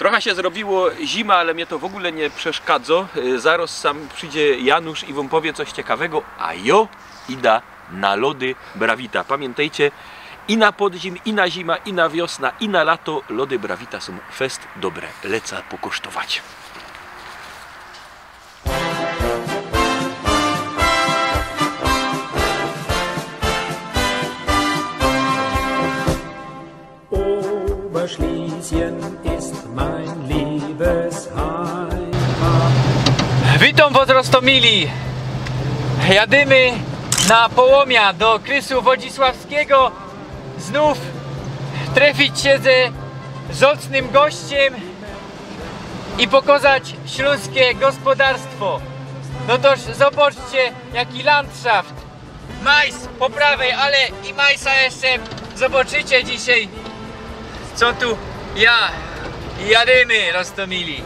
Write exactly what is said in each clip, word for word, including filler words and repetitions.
Trochã sie zrobiło zima, ale mie to w ogōle niy przeszkadzo. Y, zarŏz sam przidzie Janusz i wōm powie coś ciekawego, a jo ida na lody Brawita. Pamiyntejcie, i na podzim, i na zima, i na wiosna, i na lato lody Brawita sōm fest dobre. Leca pokosztować. Oberschlesien ist mein Liebesheimat. Witōm wos, Roztomili! Jadymy na Połomia do Krysu Wodzisławskigo. Znōw trefić sie ze zocnym gościym i pokozać ślōnskie gospodarstwo. No toż zobaczcie, jaki landszaft. Majs po prawej, ale i majsa jeszcze zobaczycie dzisiej. Co tu? Ja. Jadymy, Roztomili.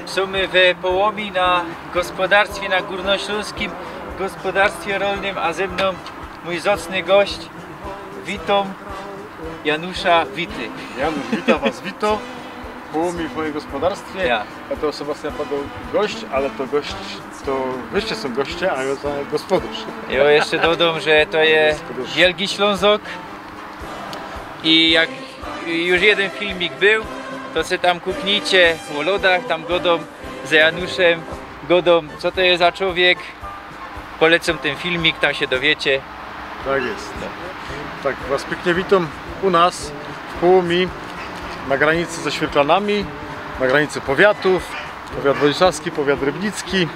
Sōmy we Połomie na gospodarstwie, na gōrnoślōnskim gospodarstwie rolnym, a ze mnōm mōj zocny gość. Witōm Janusza Wity. Janusz Wita was wito. Połomie w mojim gospodarstwie. Ja. A to Sebastian padł gość, ale to gość, to wyście sōm goście, a ja za gospodarz. Jo jeszcze dodōm, że to je Gospodarz. Wielki Ślōnzok. I jak już jedyn filmik bōł, to se tam kuknijcie ô lodach, tam godōm ze Januszym, godōm, co to je za człowiek. Polecōm tyn filmik, tam sie dowiecie. Tak jest. Tak, was piyknie witōm u nas w Połomie, na granicy ze Świerklanami, na granicy powiatōw, powiat wodzisławski, powiat rybnicki,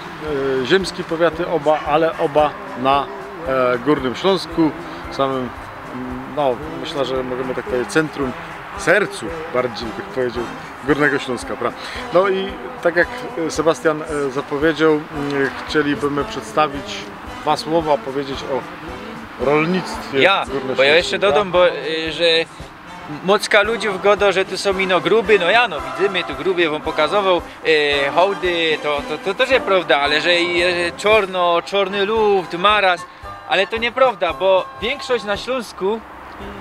e, ziymskie powiaty oba, ale oba na, e, Gōrnym Ślōnsku, samym, mm, no, myślã, że możemy tak powiedzieć, centrum, sercu bardziej, bych powiedział, Gōrnego Ślōnska, pra-. No i tak jak, e, Sebastian, e, zapowiedział, mm, chcielibymy przedstawić dwa słowa, powiedzieć o rolnictwie Ja, w Górnym bo ja Śląsku, jeszcze pra-. dodōm, bo, y, że mocka ludziōw godo, że tu sōm ino gruby, no ja, no widzymy tu gruby, wōm pokazowoł, y, hołdy, to, to, to tyż je prowda, ale że i, y, czorno, czorny luft, maraz, ale to niyprowda, bo wiynkszość na Ślōnsku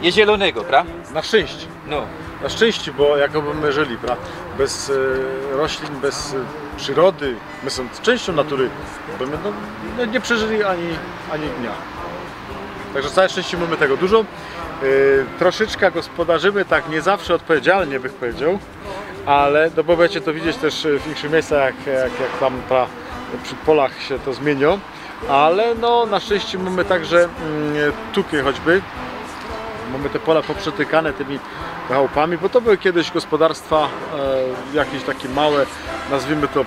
je zielonego, pra? Na szczynście. No. Na szczynście, bo jako by my żyli, pra-, bez, e, roślin, bez, e, przirody, my sōm czynściōm natury, by my, no, no, niy przeżyli ani, ani dnia. Także cołke szczynście mōmy tego dużo. E, troszeczka gospodarzymy tak niy zawsze ôdpowiedzialnie, bych powiedział, ale, no, bo bydziecie to widzieć tyż, e, w inkszych miejscach, jak, jak, jak tam ta, przi polach sie to zmiyniōm. Ale no, na szczynście mōmy tak, że, mm, tukej choćby mōmy te pola poprzetykane tymi chałupami, bo to były kiedyś gospodarstwa, e, jakieś takie małe, nazwijmy to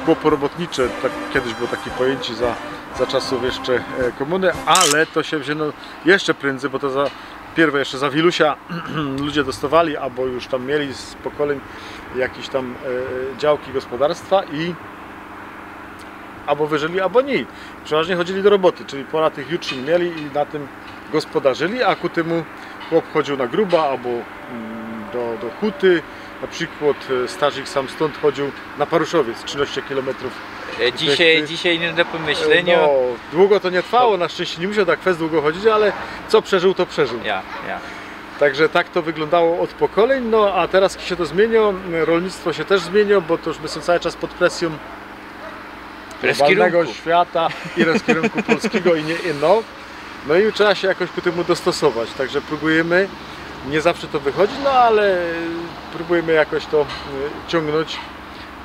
chłoporobotnicze, tak kiedyś było takie pojęcie za, za czasōw jeszcze, e, kōmuny, ale to sie wziyno jeszcze prędzej, bo to za, piyrwe jeszcze za Wilusia ludzie dostowali, abo już tam mieli z pokolyń jakieś tam, e, działki, gospodarstwa i abo wyżyli, abo niy. Przeważnie chodzili do roboty, czyli pola tych jutrzin mieli i na tym gospodarzyli, a ku tymu chłop chodziōł na gruba abo, mm, do, do huty. Na przikłod, e, starzik sam stōnd chodziōł na Paruszowiec, trzinŏście kilometrōw. E, dzisiej, Tych, tych dzisiej niy do pōmyślynio. No, długo to niy trwało, na szczynście niy musiał tak fest długo chodzić, ale co przeżył, to przeżył. Ja, ja. Także tak to wyglōndało ôd pokolyń, no a teroz sie to zmiyniło, rolnictwo sie tyż zmiyniło, bo to już my sōm cołki czas pod presjōm Bez globalnego kierunku. Świata i bez kierunku polskigo i niy ino. No i trzeba sie jakoś ku tymu dostosować, także prōbujymy. Niy zawsze to wychodzi, no ale prōbujymy jakoś to, y, ciōngnōńć.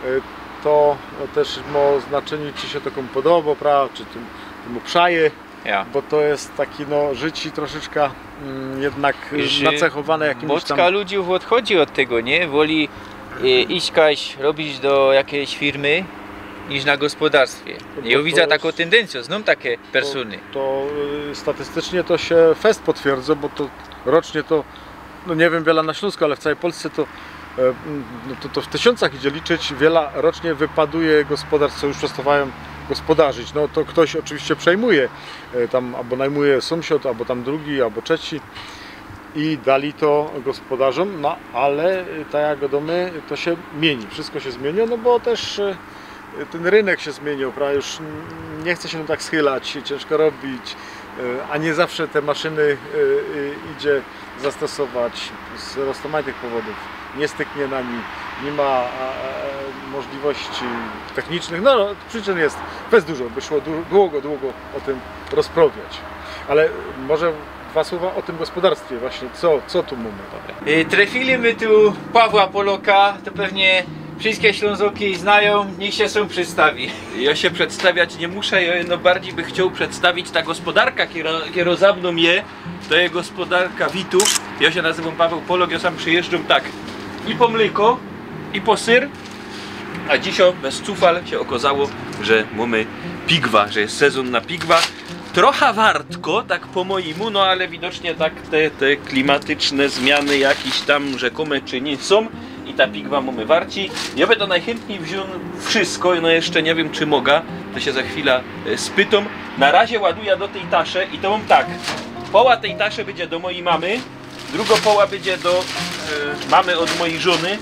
Y, to, no, tyż mŏ znaczynie, czy sie to kōmu podobo, pra-, czy tym, tymu przaje. Ja. Bo to je taki, no, życie troszeczka, mm, jednak, y, Wiesz, y, nacechowane jakimiś tam mocka ludzi ôdchodzi ôd tego, niy? Woli, y, iś kaś robić do jakijś firmy niż na gospodarstwie. No bo Ja to widzã je takõ tendyncjõ, znōm take persōny. To, to, y, statystycznie to sie fest potwierdzo, bo to rocznie to, no, niy wiym wiela na Ślōnsku, ale w cołkij Polsce to, e, no to, to w tysiōncach idzie liczyć, wiela rocznie wypaduje gospodarstw, co już przestŏwajōm gospodarzyć. No to ktoś oczywiście przejmuje, e, tam albo najmuje sąsiad, albo tam drugi, albo trzeci i dali to gospodarzom, no ale, e, tak jak wiadomo, to się mieni, wszystko się zmieniło, no bo też, e, ten rynek się zmienił, prawda? Już n-, nie chce się tak schylać, ciężko robić, e, a nie zawsze te maszyny, e, e, idzie zastosować z rozmaitych powodów. Nie styknie na nim, nie ma, e, e, możliwości technicznych, no przyczyn jest bez dużo, by szło du-, długo, długo o tym rozprawiać. Ale może dwa słowa o tym gospodarstwie właśnie, co, co tu mamy? Y, Trefili my tu Pawła Poloka, to pewnie wszystkie Ślązoki znają, niech się sam przedstawi. Ja się przedstawiać nie muszę, ja no bardziej bych chciał przedstawić ta gospodarka, kiero, kiero za mną je. To je gospodarka Witów. Ja się nazywam Paweł Polok, ja sam przyjeżdżam tak i po mléko, i po syr. A dzisiaj bez cufal się okazało, że mamy pigwa, że jest sezon na pigwa. Trochę wartko, tak po mojemu, no ale widocznie tak te, te klimatyczne zmiany jakieś tam rzekome czy nie są. I ta pigwa mamy warci. Ja by to najchętniej wziął wszystko, no jeszcze nie wiem czy mogę, to się za chwilę e, spytam. Na razie ładuję do tej tasze i to mam tak. Poła tej tasze będzie do mojej mamy, drugą połę będzie do e, mamy od mojej żony,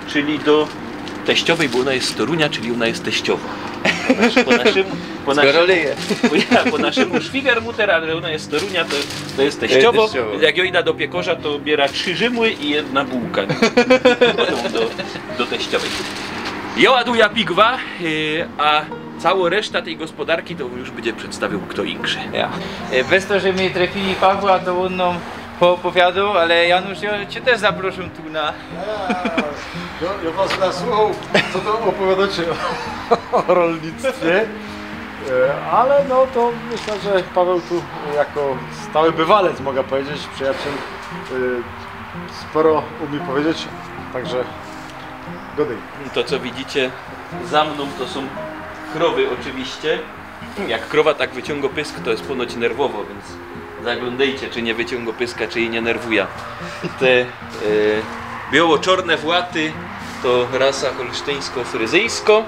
czyli do teściowej, bo ona jest z Torunia, czyli ona jest teściową. Po, nasz, po naszym, po naszym, Skoro leje. Po, ja, po naszemu szwigermutter, ale ona jest z Torunia, to, to jest teściowo. Teściowo. Jak ja idę do piekarza, to biera trzy rzymły i jedna bułka. Do, do teściowej. Ja ładuję pigwa, e, a całą resztę tej gospodarki to już będzie przedstawił kto inszy. Ja. E, Bez to, że my trefili Pawła, to on nam poopowiadał, ale Janusz, ja cię też zaproszę tu na... Ja, ja was nasłuchał, co to opowiadacie o, o rolnictwie. E, ale no to myślę, że Paweł tu jako stały bywalec, mogę powiedzieć, przyjaciel, e, sporo umie powiedzieć, także godaj. To co widzicie za mną to są krowy oczywiście. Jak krowa tak wyciąga pysk, to jest ponoć nerwowo, więc zaglądajcie czy nie wyciąga pyska, czy jej nie nerwuje. Te e, biało-czarne właty to rasa holsztyńsko-fryzyjsko,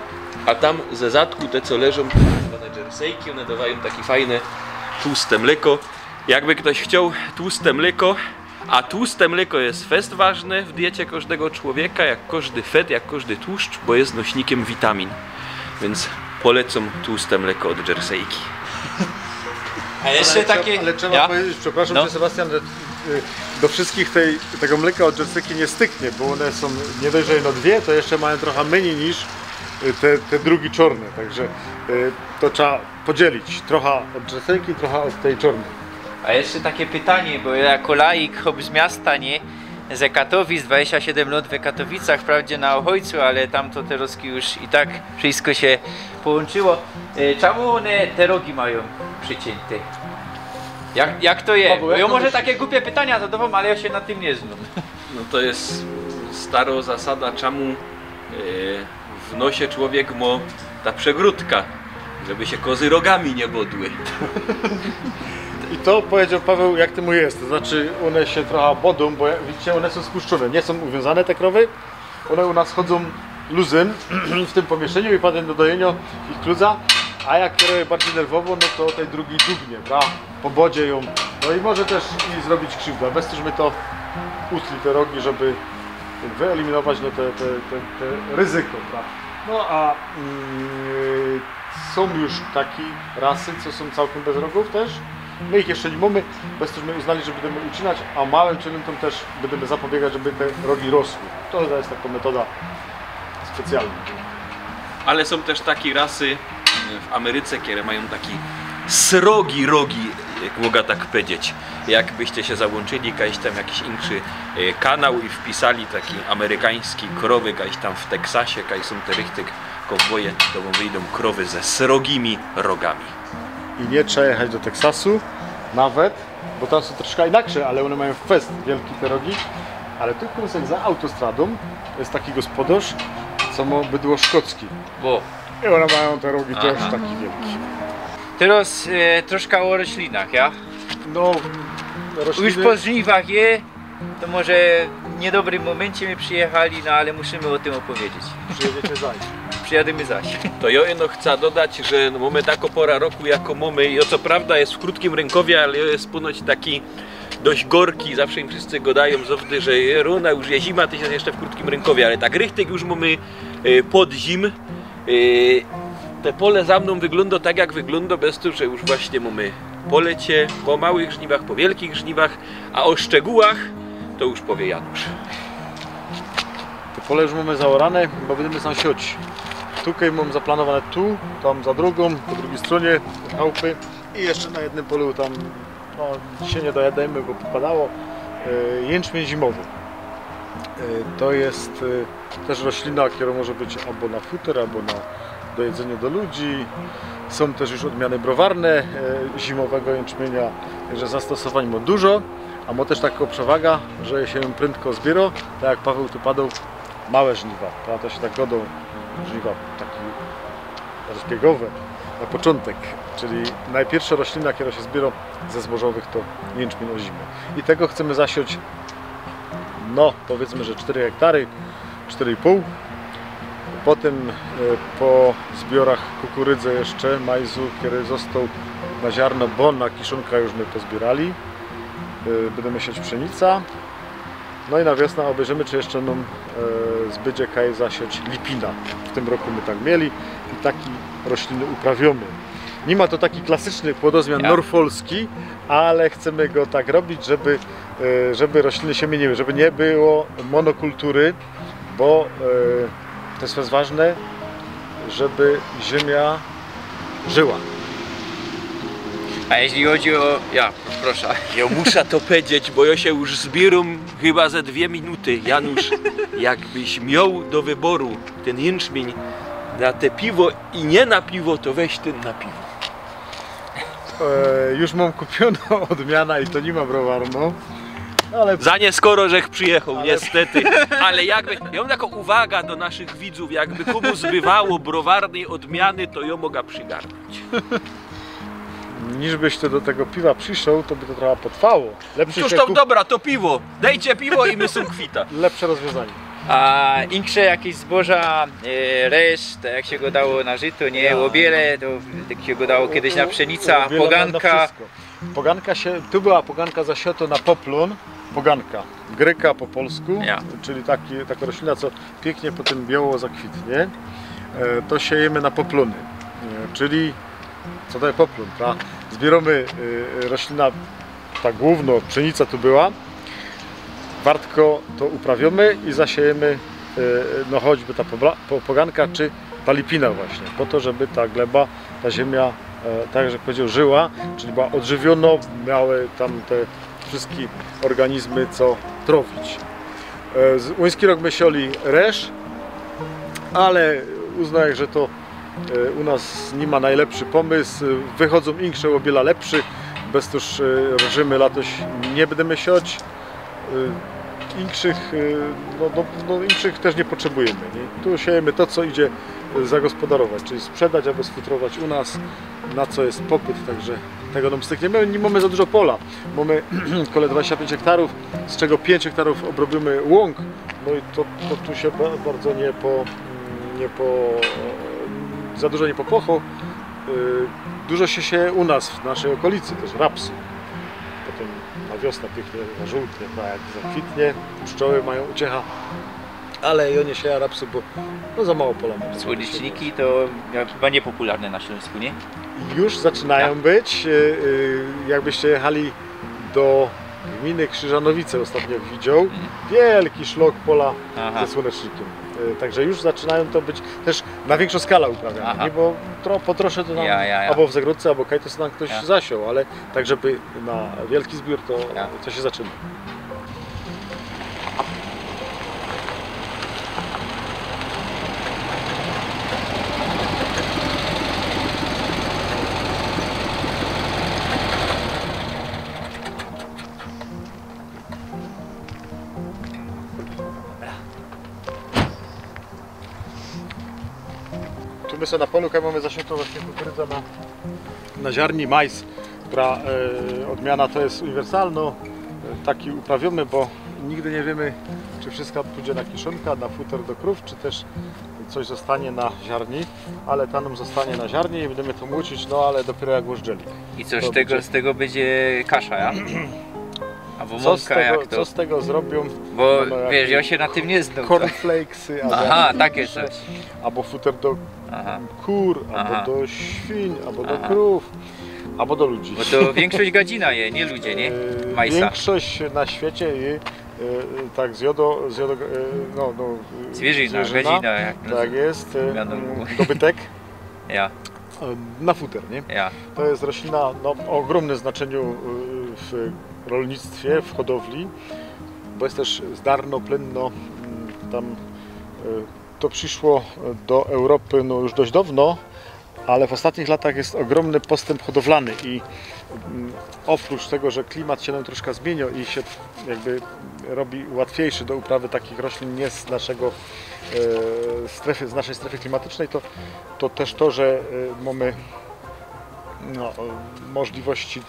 a tam ze zadku te co leżą to tak zwane jerseyki, one dawają takie fajne tłuste mléko. Jakby ktoś chciał tłuste mléko, a tłuste mléko jest fest ważne w diecie każdego człowieka, jak każdy fet, jak każdy tłuszcz, bo jest nośnikiem witamin. Więc polecam tłuste mléko od jerseyki. A jeszcze takie... Ale trzeba Ja? powiedzieć, przepraszam No. cię Sebastian, że y, do wszystkich tej, tego mleka od jerseyki nie styknie, bo one są nie dość, że jedno dwie, to jeszcze mają trochę mniej niż y, te, te drugi czarne, także y, to trzeba podzielić, trochę od jerseyki, trochę od tej czarnej. A jeszcze takie pytanie, bo ja jako laik, chłop z miasta, nie? Ze Katowic, dwadzieścia siedem lat w Katowicach, wprawdzie na Ochojcu, ale tam to teraz już i tak wszystko się połączyło. E, Czemu one te rogi mają przycięte? Jak, jak to je? Paweł, Bo jak ja to może myślisz? Takie głupie pytania zadawam, ale ja się na tym nie znam. No to jest stara zasada, czemu e, w nosie człowiek ma ta przegródka, żeby się kozy rogami nie bodły. I to powiedział Paweł, jak temu jest, to znaczy one się trochę bodą, bo jak widzicie, one są spuszczone, nie są uwiązane te krowy, one u nas chodzą luzem w tym pomieszczeniu i potem do dojenia ich kluza, a jak krowy bardziej nerwowo, no to tej drugi dugnie, prawda? Po bodzie ją, no i może też i zrobić krzywdã, bez to, że my to utli te rogi, żeby wyeliminować no te, te, te, te ryzyko, prawda? No a mm, są już takie rasy, co są całkiem bez rogów też. My ich jeszcze nie mamy, bez to, że my uznali, że będziemy ucinać, a małym cielętom też będziemy zapobiegać, żeby te rogi rosły. To jest taka metoda specjalna. Ale są też takie rasy w Ameryce, które mają taki srogi rogi, jak mogę tak powiedzieć. Jakbyście się załączyli, jakiś tam jakiś inszy e, kanał i wpisali taki amerykański krowy, jakiś tam w Teksasie, jakiś są te richtig kowboje, to wam wyjdą krowy ze srogimi rogami. I nie trzeba jechać do Teksasu nawet, bo tam są troszkę inaczej, ale one mają fest wielki te rogi. Ale tu kąsek za autostradą jest taki gospodarz, co ma bydło szkockie. Bo I one mają te rogi też Aha. takie wielkie. Teraz e, troszkę o roślinach, ja? No, Już rośliny po żniwach je, to może w niedobrym momencie my przyjechali, no ale musimy o tym opowiedzieć. przyjedziecie zaś. Przijadymy zaś. To jo ino chca dodać, że no, mōmy takõ pora roku, jakõ mōmy. I co prawda je w krōtkim rynkowie, ale jo je ponoć taki dość gorki. Zawsze im wszyscy godajōm z ôwdy, że je rōna, już je zima, to je jeszcze w krōtkim rynkowie, ale tak richtig już mōmy y, podzim. Y, te pole za mnōm wyglōndo tak, jak wyglōndo, bez to, że już właśnie mōmy polecie po małych żniwach, po wielkich żniwach, a ô szczegōłach to już powie Janusz. Te pole już mōmy zaorane, bo bydymy sam siać. Tukej mōm zaplanowane tu, tam za drōgōm, po drugij strōnie chałpy i jeszcze na jednym polu tam, no, dzisiej niy dojedymy, bo popadało, e, jynczmiyń zimowy. E, to je, e, tyż roślina, kerŏ może być abo na futer, abo na, do jedzyniŏ do ludzi. Sōm tyż już ôdmiany browarne, e, zimowego jynczmiynia, tak że zastosowań mŏ dużo, a mŏ tyż takõ przewaga, że sie jōm prędko zbiyrŏ, tak jak Paweł tu padoł, małe żniwa, prawda? To sie tak godŏ, żniwa takie rozbiegowe na poczōntek, czyli nojpiyrszo roślina, kerŏ sie zbiyrŏ ze zbożowych, to jynczmiyń ôzimy. I tego chcymy zasioć, no, powiydzmy, że sztyry hektary, sztyry i pōł. Potym, e, po zbiorach kukurydzę jeszcze, majzu, kery zostoł na ziarno, bo na kiszōnka już my pozbiyrali. E, bydymy siać pszenica. No i na wiosna ôbejrzymy, czy jeszcze nōm, e, zbydzie kaj zasiać lipina. W tym roku my tak mieli i taki rośliny uprawiōmy. Niy ma to taki klasyczny płodozmian norfolski, ale chcymy go tak robić, żeby, e, żeby rośliny sie miyniły, żeby niy było monokultury, bo, e, to je ważne, żeby ziymia żyła. A jeźli chodzi ô... Ja, proszã. Jo musza to powiedzieć, bo jo sie już zbiyrōm chyba ze dwie minuty. Janusz, jakbyś mioł do wyboru tyn jynczmiyń na te piwo i niy na piwo, to weź tyn na piwo. E, już mōm kupiōnõ ôdmiana i to niy ma browarno. Ale za nieskoro żech przijechoł, ale niestety. Ale jakby, jo mōm takõ uwaga do naszych widzōw, jakby kōmu zbywało browarnyj ôdmiany, to jo moga przigarnōńć. Niż byś ty do tego piwa prziszoł, to by to trocha potrwało. Lepsze... Cōż to, dobra, to piwo. Dejcie piwo i my sōm kwita. Lepsze rozwiōnzanie. A insze jakeś zboża, e, resz, tak jak sie godało na żyto, niy? Ja. Ôbiele, to tak sie godało kedyś na pszenica, ôbiele na, na poganka. Wszystko. Poganka sie, tu była poganka zasiota na poplōn. Poganka. Gryka po polsku, ja, czyli taki, takŏ roślina, co piyknie potym bioło zakwitnie. E, to siejymy na poplōny. E, czyli co to je poplōn, prawda? Zbiyrōmy, e, roślina, ta głōwnŏ, pszenica tu była. Wartko to uprawiōmy i zasiejymy, e, no choćby ta pobla-, po-, poganka czy ta lipina właśnie, po to, żeby ta gleba, ta ziymia, e, tak jak powiedzioł, żyła, czyli była ôdżywiōnŏ, miały tam te wszyjske ôrganizmy co trowić. E, z-, ôbecny rok my siali resz, ale uznajã, że to, e, u nas niy ma nojlepszy pōmysł. Wychodzōm insze, ôbiela lepsze, bez to, e, rżymy latoś niy bydymy sioć. E, inkszych, e, no, no, no, inkszych tyż niy potrzebujymy, niy? Tu siejymy to, co idzie, e, zagospodarować, czyli sprzedać abo sfutrować u nas, na co je popyt, tak że tego nōm styknie. My niy mōmy za dużo pola. Mōmy kole dwadzieścia pięć hektarów, z czego pięć hektarów obrobiymy łąk. No i to, to tu sie ba-, bardzo niy po-, niy po-, za dużo niy popłochŏ. Y, dużo sie sieje u nas, w naszyj ôkolicy tyż rapsu. Potym na wiosna piyknie zażōłtnie, tak jak zakwitnie, pszczoły majōm uciecha. Ale jo niy sieja rapsu, bo, no, za mało pola mōmy. Słoneczniki to chyba niepopularne na Ślōnsku, niy? Już zaczynajōm być. Y, y, jakbyście jechali do gminy Krzyżanowice, ôstatnio widzioł, wielki szlok pola ze słonecznikiym. Y, tak że już zaczynajōm to być tyż na wiynkszõ skala uprawiane, niy? Bo tro-, po trosze to tam abo w zagrodce, abo kaj to sie tam ftoś zasioł, ale tak, żeby na wielki zbiōr, to, to sie zaczyna. Tu my se na polu, kaj mōmy zasiōtõ właśnie kukurydzã na, na ziarnie, majs, kŏra, e, ôdmiana to je uniwersalnŏ. E, taki uprawiōmy, bo nigdy niy wiymy, czy wszyjsko pōdzie na kiszōnka, na futer do krōw, czy tyż coś ôstanie na ziarni, ale ta nōm ôstanie na ziarni i bydymy to mōczyć, no ale dopiyro jak ôżdżeli. I co, To z tego, bydzie- z tego bydzie kasza, ja? Abo Co z, mōnka, tego, jak to? Co z tego zrobiōm? Bo No, no, wiesz, jak- ja sie na tym niy znōm. To... Cornflakesy, abo, Aha, takie coś. Abo futer do Aha. kur, abo Aha. do świń, abo do Aha. krōw, abo do ludzi. Bo to wiynkszość gadzina je, niy ludzie, niy? E, Majsa. Wiynkszość na świecie je e, tak zjodo, zjodo e, no, no, e, Zwierzyna, gadzina, jak Tak je, e, miano mm, było. Dobytek Ja, e, na futer, niy? Ja. To je roślina no, ô ôgrōmnym znaczyniu e, w rolnictwie, w hodowli, bo je tyż zdarno, plynno, mm, tam e, to prziszło do Europy no, już dość downo, ale w ôstatnich latach je ôgrōmny postymp hodowlany i mm, ôprōcz tego, że klimat sie nōm troszka zmiynio i sie jakby robi łatwiyjszy do uprawy takich roślin niy z naszego e, strefy, z naszyj strefy klimatycznyj, to, to tyż to, że e, mōmy no, e, możliwości,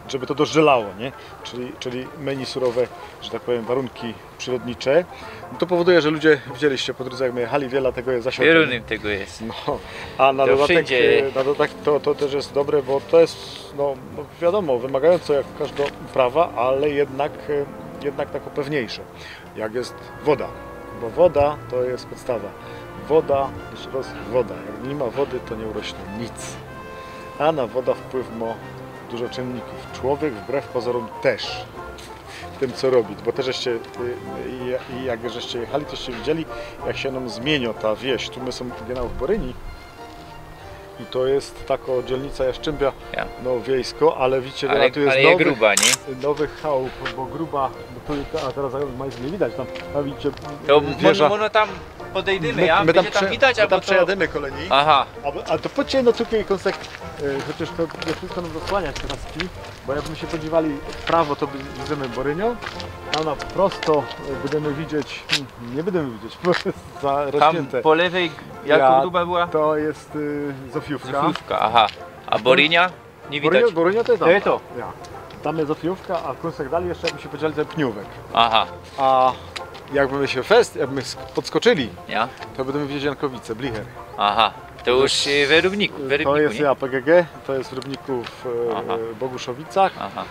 żeby to dożdżelało, niy? Czyli, czyli mynij surowe, że tak powiym, warunki przyrodnicze, no to powoduje, że ludzie, widzieliście po drōdze, jak my jechali, wiela tego je zasiadłych. Pierunym tego je. No, a na To dodatek, wszyndzie. e, na dodatek to, to tyż je dobre, bo to je, no, no wiadōmo, wymagajōnce jak kŏżdŏ uprawa, ale jednak, e, jednak tako pewniyjsze, jak je woda, bo woda to je podstawa. Woda, jeszcze rŏz woda. Jak niy ma wody, to niy urośnie nic. A na woda wpływ mo dużo czynnikōw. Człowiek wbrew pozorōm tyż. Tym, co robić, bo tyż żeście, y, y, i jak żeście jechali, toście widzieli, jak sie nōm zmiynio ta wieś. Tu my sōm genau w Boryni i to je tako dzielnica Jastrzębia, Ja. no, wiejsko, ale widzicie, Ale, tu je ale je nowych, gruba, niy? nowych chałup, bo gruba, bo tu, a teraz majs niy widać tam, a widzicie, To wieża. mō-, mōno tam podejdymy, My, ja? my tam, Bydzie tam prze- widać, my abo tam to... przejademy kolejni. Aha, A, a to pōdźcie, no, tukej kōnsek, e, chociaż to je wszystko nōm zasłaniać te laski, bo jakby my sie podziwali w prawo, to by, widzimy Boryniŏ, a na prosto e, bydymy widzieć, hmm, niy bydymy widzieć, bo je tam zarosniynte. Po lewyj, jako Ja, gruba była? To je y, Zofiōwka. Zofiōwka, aha. A Boryniŏ? Niy Boryniŏ, widać. Boryniŏ to je tam. To je to. Ja. Tam je Zofiōwka, a kōnsek dalij jeszcze jakby sie podziwali, to je Pniōwek. Aha, A jakby my sie fest, jakby my sk- podskoczyli, ja. to bydymy widzieć Jankowice, Blicher. Aha, to już y, we Rybniku, we To Rybniku, je, niy? Ja, P G G, to je w Rybniku w e, Aha. Boguszowicach. Aha.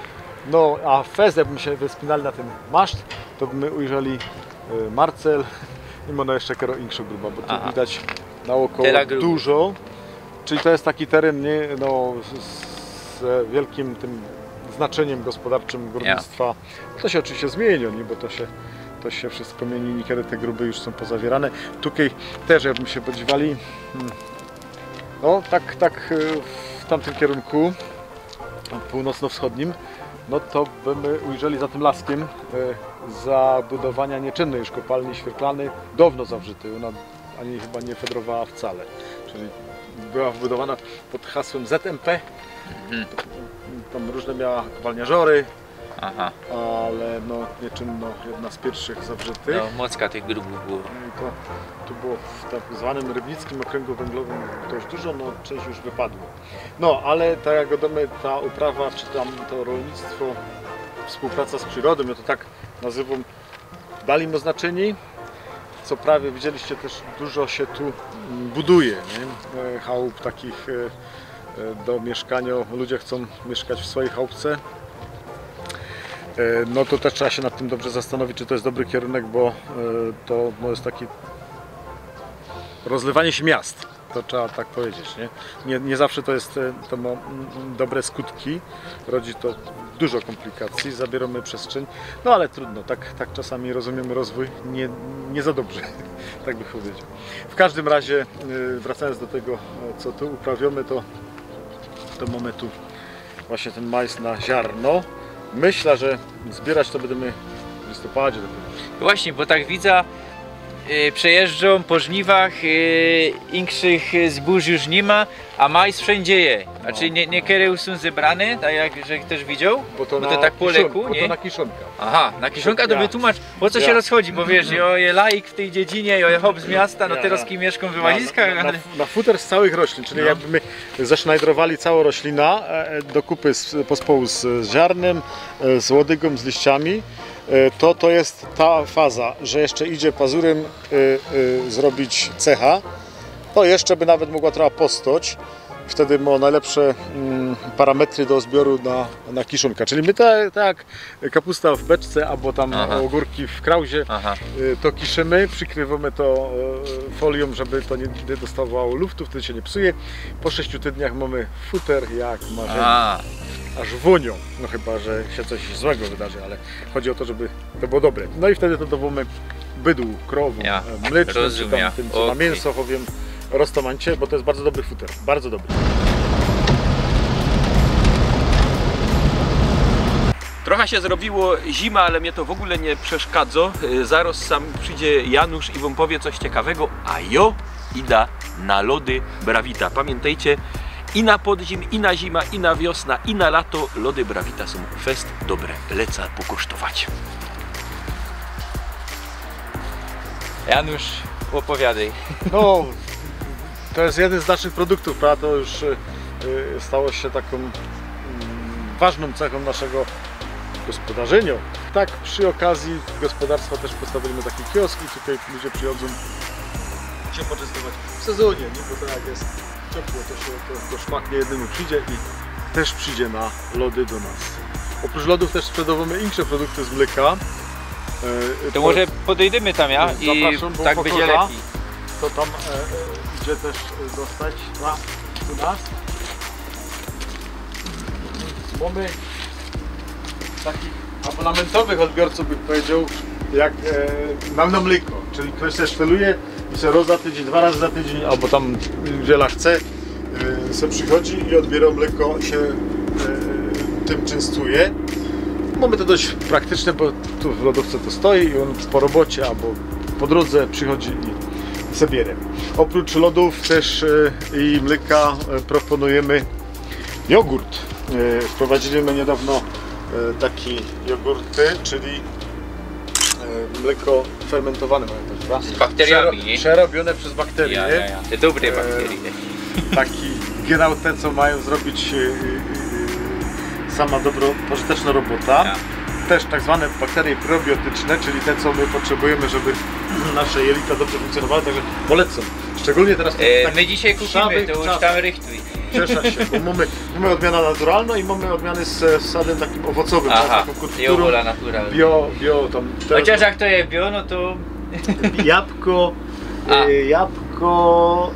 No, a fest, jakby my sie wyspinali na tyn maszt, to by my ujrzeli e, Marcel i mōno jeszcze kero inkszŏ gruba, bo tu Aha. widać naokoło Tela gruba. Dużo. Czyli to je taki teryn, niy, no, z, z wielkim tym znaczyniym gospodarczym gōrnictwa. To sie ôczywiście zmiynio, niy? Bo to sie, to sie wszystko miyni, niykiedy te gruby już sōm pozawierane. Tukej tyż, jakby sie podziwali, hmm, no, tak, tak e, w tamtym kerunku pōłnocno-wschōdnim, no to by my ujrzeli za tym laskym e, zabudowania niynczynnyj już kopalni świerklany, downo zawrzytyj. Ôna ani chyba niy fedrowała wcale. Czyli była wybudowana pod hasłym Z M P. Mhm. Tam rōżne miała kopalniŏ żŏry, Aha. ale no, niynczynno jedna z piyrwszych zawrzytych. No, mocka tych grubōw było. No i to, to było w tak zwanym rybnickim ôkryngu wōnglowym dość dużo, no, czynść już wypadło. No, ale tak jak gadōmy, ta uprawa, czy tam to rolnictwo, wspōłpraca z przirodą, jŏ to tak nazywōm, dalij mŏ znaczynie. Co prawie widzieliście tyż, dużo sie tu mm, buduje, niy? E, Chałup takich e, e, do miyszkaniŏ. Ludzie chcōm miyszkać w swojij chałupce. E, No to tyż trzeba sie nad tym dobrze zastanowić, czy to je dobry kerōnek, bo e, to no, je taki rozlywanie sie miast. To trzeba tak pedzieć, niy? Niy, niy zawsze to je, e, to mo mm, dobre skutki. Rodzi to dużo kōmplikacyji, zabiyrōmy przestrzeń. No ale trudno, tak, tak czasami rozumiymy rozwōj niy, niy za dobrze, tak bych pedział. W kŏżdym razie, e, wracajōnc do tego, e, co tu uprawiōmy, to, to mōmy tu właśnie tyn majs na ziarno. Myśla, że zbiyrać to bydymy w listopadzie dopiero. Właśnie, bo tak widzã, y, przejyżdżōm po żniwach, y, inkszych y, zbōż już niy ma, a majs wszyndzie je. Znaczy, niy, niykerōne już sōm zebrane, tak jak żech tyż widzioł, bo to, na tak po kiszonka, leku, bo niy? To na kiszonka. Aha, na kiszonka to Ja. wytłōmacz, ô co sie Ja. rozchodzi, bo wiysz, jŏ je laik w tyj dziedzinie, jŏ je chop z miasta, no Ja, terŏz ja. kij miyszkōm we Łaziskach, Na, na, ale... na futer z całoch roślin, czyli No. jakby my zesznajdrowali całõ roślinã e, do kupy z, pospołu z, z ziarnym, e, z łodygōm, z liściami. E, to, to jest ta faza, że jeszcze idzie pazurym, y, y, zrobić cecha. To jeszcze by nawet mogła trochę postoć. Wtedy ma najlepsze, mm, parametry do zbioru na, na kiszonka. Czyli my te, tak, kapusta w beczce albo tam Aha. ogórki w krauzie, Aha. y, to kiszymy, przykrywomy to, y, folią, żeby to nie, nie dostawało luftu, wtedy się nie psuje. Po sześciu tygodniach mamy futer jak marzenie. A. Aż wonią. No chyba że się coś złego wydarzy, ale chodzi o to, żeby to było dobre. No i wtedy to dawamy bydłu, krowom, Ja, e, mlecznym, czy rozumiem. tam tym, co ma Okej. mięso, chowiem, roztamańcie, bo to jest bardzo dobry futer, bardzo dobry. Trochę się zrobiło zima, ale mnie to w ogóle nie przeszkadza. Y, zaraz sam przyjdzie Janusz i wam powie coś ciekawego, a jo idę na lody Brawita. Pamiętajcie, i na podzim, i na zima, i na wiosna, i na lato lody Brawita są fest dobre. Lecę pokosztować. Janusz, opowiadaj. No, to jest jeden z naszych produktów, prawda? To już, y, y, stało się taką, mm, ważną cechą naszego gospodarzenia. Tak, przy okazji gospodarstwa też postawiliśmy taki kiosk i tutaj ludzie przychodzą się poczęstować w sezonie, nie? Bo to jak jest ciepło, to się, to, to szmaknie jednemu przyjdzie i też przyjdzie na lody do nas. Oprócz lodów też sprzedajemy inne produkty z mleka. E, To to może podejdziemy tam, ja? I Zapraszam, bo tak będzie pokocha. lepiej. To tam, e, e, idzie też, e, dostać na, u nas. Mamy takich abonamentowych odbiorców, bym powiedział, jak, e, mam na mleko, czyli ktoś się szteluje i się raz za tydzień, dwa razy za tydzień, albo tam wiele chce, e, se przychodzi i odbiera mleko, się, e, tym częstuje. Mamy to dość praktyczne, bo tu w lodówce to stoi i on po robocie albo po drodze przychodzi i, i se bierze. Oprócz lodów też, e, i mleka, e, proponujemy jogurt. E, wprowadziliśmy niedawno, e, takie jogurty, czyli, e, mleko fermentowane, mają to, prawda? Z bakteriami, Prze-, nie? Przerobione przez bakterie. Ja, ja, ja. Te dobre E, bakterie. Taki genau te, co mają zrobić, e, e, e, sama dobro, pożyteczna robota. Ja. Też tak zwane bakterie probiotyczne, czyli te, co my potrzebujemy, żeby nasze jelita dobrze funkcjonowały, także polecam. Szczególnie teraz w E, takich my dzisiaj kupimy, szarych to już czasach. Tam rychtuj. Cieszę się, bo mamy, mamy odmianę naturalną i mamy odmiany z, z sadem takim owocowym, Aha, tak? Taką i konfiturą. Owola naturalna. Bio, bio, tam te Chociaż jak to je bio, no to Jabłko, A. e, jabłko,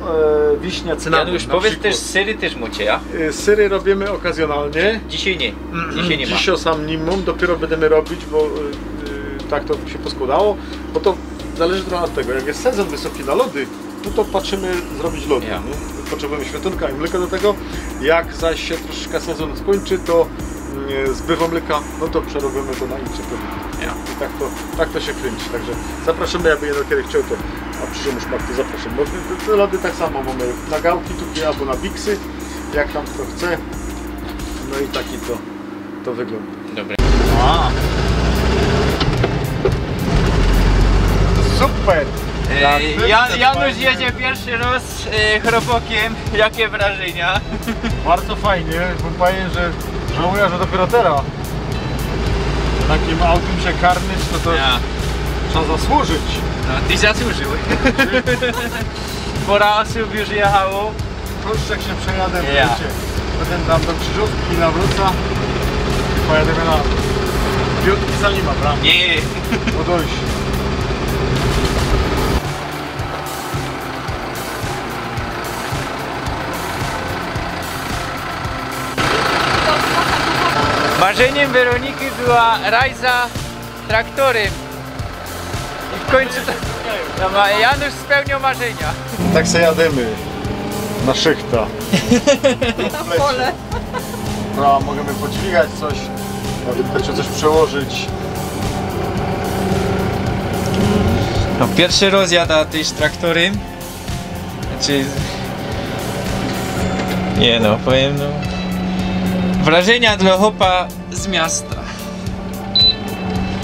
e, wiśnia, cynamon Janusz, na powiedz przykład. Też, syry też macie, ja? E, syry robimy okazjonalnie. Dzisiaj nie. Mm, Dzisiaj nie ma. Dzisiaj sam nie mam, dopiero będziemy robić, bo, e, e, tak to się poskładało. Bo to zależy trochę od tego, jak jest sezon wysoki na lody, no to patrzymy zrobić lody, Ja. nie? Potrzebujemy świetlonka i mleka do tego. Jak zaś się troszeczkę sezon skończy, to, mm, zbywa mleka, no to przerobimy to na inne produkty. Ja. I tak to, tak to się kręci. Także zapraszamy, jakby jeden kiedyś chciał, to, a przyszedł już Mark, to zapraszam. No, te, te lody tak samo mamy na gałki tutaj albo na biksy, jak tam kto chce. No i taki to, to wygląda. Dobra. A. Super! E, Jak ty Ja-, to Janusz fajnie. Jedzie pierwszy raz, e, chłopokiem. Jakie wrażenia? Bardzo fajnie, bo powiem, że żałuję, że dopiero teraz takim autem się karmić, to, to Ja. trzeba zasłużyć. No, ty zasłużył. Pora osób już jechało. Proszczek się przejadę, Ja. wiecie. Potem tam do Krzyżówki i nawrócę. Pojadę na piątki za nim, prawda? Nie. Podejść. Marzeniem Weroniki była rajza traktorem. I w końcu to, no, ma-, Janusz spełnił marzenia. Tak se jadymy na szychta. Na pole. No, a możemy podźwigać coś, nawet chcecie coś przełożyć. No, pierwszy raz jadę też traktorem. Znaczy, nie no, powiem, no. Wrażenia dla chłopa z miasta.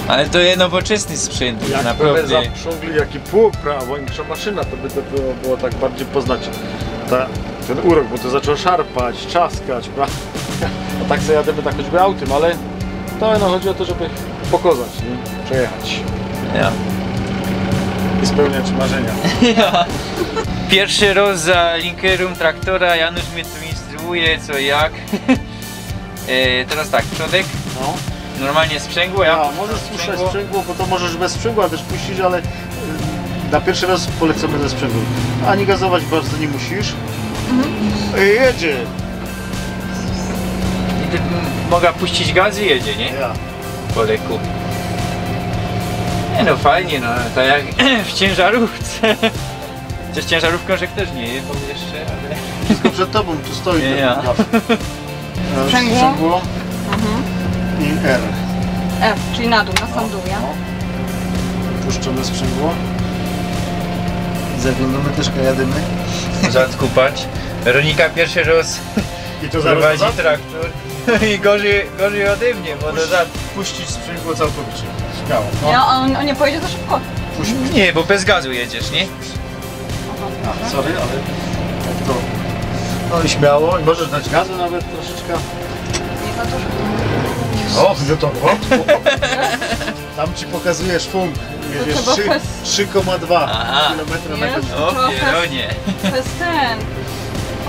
Ale to jest nowoczesny sprzęt, Jakby naprawdę. Zaprzągli jaki pług, prawda, albo inna maszyna, to by to było, było tak bardziej poznać ta, ten urok, bo to zaczęło szarpać, trzaskać, prawda? A tak sobie jadymy tak choćby autem, ale Całe no chodzi o to, żeby pokazać, nie? Przejechać Ja. i spełniać marzenia. Piyrszy roz za linkerōm traktora, Janusz mie tu instruuje co i jak. E, teroz tak, przodek No. normalnie sprzęgło, ja Ja, puszczōm możesz puszczać sprzęgło, bo to możesz bez sprzęgła też puścić, ale y, na pierwszy raz polecamy ze sprzęgłem. Ani gazować bardzo nie musisz. I jedzie. I ty, m, mogę puścić gaz i jedzie, nie? Ja. Po leku. Nie no, fajnie, no, tak jak w ciężarówce. Chociaż ciężarówką że też nie jechał jeszcze, ale... Wszystko przed tobą, tu stoi Nie, ten ja. gaz. E, Sprzęgło? Sprzęgło Mhm. I R. F, czyli na dół, na sam dół, ja? No. Puszczone sprzęgło. Zaglądamy też, jadymy. Zatku, patrz. Weronika piyrszy roz I to prowadzi zaraz. traktor. I gorzej, gorzej ode mie, bo to za... Puścić sprzęgło całkowicie. Śmiało. No. Ja, a on, on nie pojedzie za szybko. Nie, bo bez gazu jedziesz, nie? A, sorry, ale tak to. No i śmiało, i możesz dać gazu nawet troszeczkę. Nie za dużo. O, no to o. Tam ci pokazuje szwung. Jedziesz trzeba trzy- bez- trzy koma dwa Aha. kilometra na Jezu. godzinę. O pieronie. To jest ten.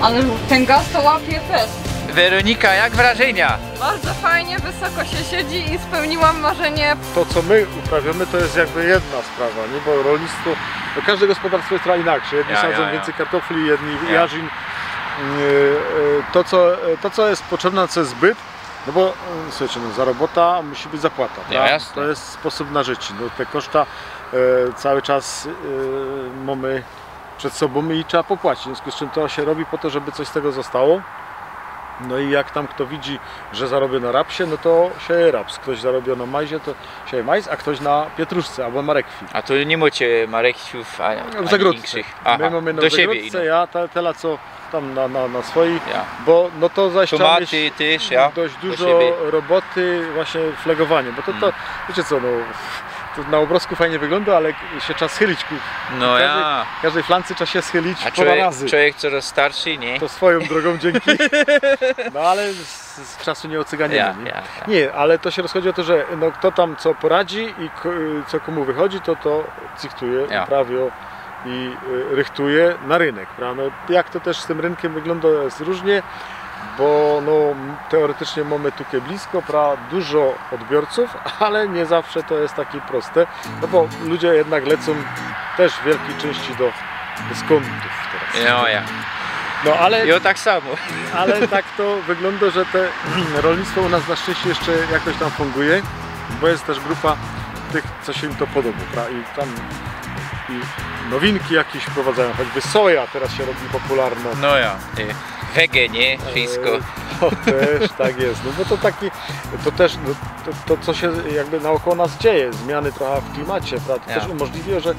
Ale ten gaz to łapie fest. Weronika, jak wrażenia? Bardzo fajnie, wysoko się siedzi i spełniłam marzenie. To, co my uprawiamy, to jest jakby jedna sprawa, nie? Bo rolnictwo, no, każde gospodarstwo jest trochę inaczej. Jedni Ja, sadzą ja, ja. Więcej kartofli, jedni Ja. jarzin. Yy, yy, To, co, to, co jest potrzebne, co jest zbyt, no bo yy, słuchajcie, no, za robota musi być zapłata. Ja, prawda? jasne. To jest sposób na życie. No, te koszta yy, cały czas yy, mamy przed sobą i trzeba popłacić. W związku z czym to się robi po to, żeby coś z tego zostało. No i jak tam kto widzi, że zarobię na rapsie, no to sieje raps. Ktoś zarobił na majzie, to sieje majs, a ktoś na pietruszce albo marekwi. A tu niy mocie marekwów, a W zagródce. Aha, My mamy na do siebie zagródce, idą. Ja te, tela co tam na, na, na swoich, Ja. Bo no to zaś trzeba mieć Tomaty też, ja. dość Do dużo siebie. Roboty właśnie flegowanie, bo to, to Mm. Wiecie co, no to na obrazku fajnie wygląda, ale się trzeba schylić. ku- No każdej, ja. Każdej flance trzeba się schylić A pora człowiek, razy. Człowiek coraz starszy, nie? To swoją drogą dzięki. No ale z, z czasu nie ocyganiemy, Ja, nie? ja, ja. Nie, ale to się rozchodzi o to, że no, kto tam co poradzi i ko- co komu wychodzi, to to cychtuje, Ja. uprawia i y, rychtuje na rynek. Prawda? No, jak to też z tym rynkiem wygląda, jest różnie, bo no, teoretycznie mamy tu blisko pra, dużo odbiorców, ale nie zawsze to jest takie proste, no bo ludzie jednak lecą też w wielkiej części do dyskontów teraz. No ja. No ale, I o tak samo. ale tak to wygląda, że te rolnictwo u nas na szczęście jeszcze jakoś tam funguje, bo jest też grupa tych, co się im to podoba, pra- i tam i nowinki jakieś wprowadzają, choćby soja teraz się robi popularna. No ja. Ty. Wege, nie? Wszystko. E, To też tak jest, no bo to taki, to też, no, to, to co się jakby naokoło nas dzieje, zmiany trochę w klimacie, prawda? To Ja. Też umożliwiło, że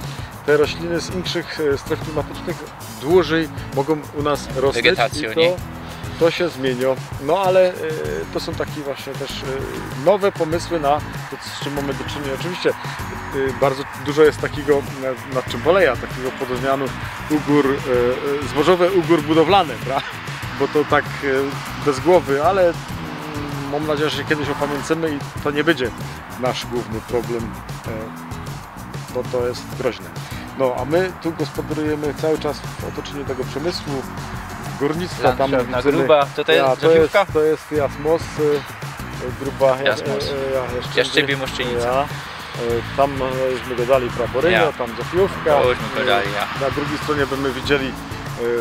te rośliny z inkszych e, stref klimatycznych dłużej mogą u nas rosnąć Wegetacją, i to, nie? To się zmieniło, no ale e, to są takie właśnie też e, nowe pomysły na to, z czym mamy do czynienia. Oczywiście e, bardzo dużo jest takiego, na- nad czym boleja, takiego pod odmianą ugór, e, e, zbożowy ugór budowlany, prawda? Bo to tak e, bez głowy, ale mm, mam nadzieję, że się kiedyś opamięcymy i to nie będzie nasz główny problem, e, bo to jest groźne. No, a my tu gospodarujemy cały czas w otoczeniu tego przemysłu, górnictwa, tam Landschaft na widzimy- gruba. To, to jest Ja, to jest, Zofiówka? To jest Jasmos, e, gruba, e, Jasmos. e, ja, jeszcze Jastrzębie Moszczenica. Ja. E, Tam e, już my dodali Praporynia, Ja. tam Zofiówka. To już my dodali, ja. Na drugiej stronie by my widzieli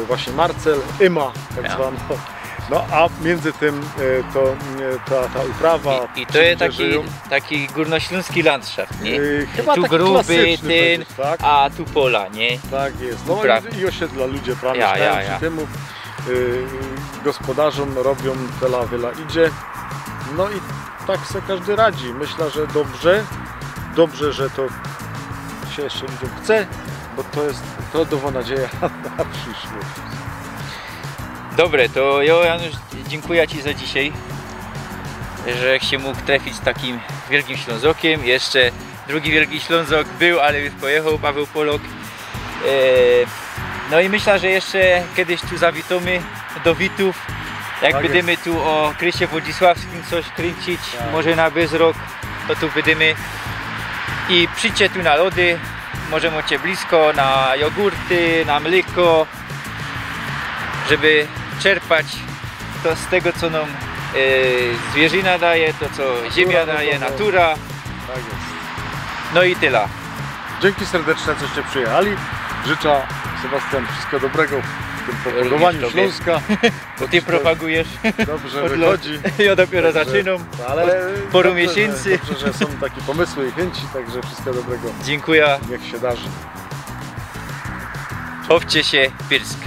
e, właśnie Marcel, Yma, tak Ja. zwaną. No a między tym e, to e, ta, ta uprawa. I, i to ci jest ludzie taki, żyją. Taki górnośląski landschaft, nie? E, Chyba Tu taki gruby, klasyczny ten, powiedzieć, tak? A tu pola, nie? Tak jest. No Uprawy. i, i osiedla ludzie, prawda? Ja, Mieszkają ja, przy ja. Tym, y, gospodarzą, robią, tela wiela idzie. No i tak se każdy radzi. Myślę, że dobrze. Dobrze, że to się jeszcze ludziom chce, bo to jest, to daje nadzieję na przyszłość. Dobre, to jo, Janusz, dziękuję ci za dzisiaj, że się mógł trafić z takim wielkim Ślązokiem. Jeszcze drugi wielki Ślązok był, ale już pojechał, Paweł Polok. E, no i myślę, że jeszcze kiedyś tu zawitamy do Witów. Jak bydymy tu ô krysie włodzisławskim coś kryńcić, może na wyzrok, to tu bydymy. I przidźcie tu na lody, może mŏcie blisko, na jogurty, na mlyko, żeby czerpać to z tego, co nōm e, zwierzyna daje, to co ziymia daje, natura. Tak jest. No i tela. Dzięki serdeczne, żeście przyjechali. Życzę, Sebastian, wszystkiego dobrego w tym propagowaniu Również tobie. Śląska. Bo ty propagujesz. Dobrze Od wychodzi. Ja dopiero Także- zaczynam. Ale Paru dobrze, miesięcy. Że, dobrze, że są takie pomysły i chęci, także wszystkiego dobrego. Dziękuję. Niech się darzy. Chowcie się, Pyrsk.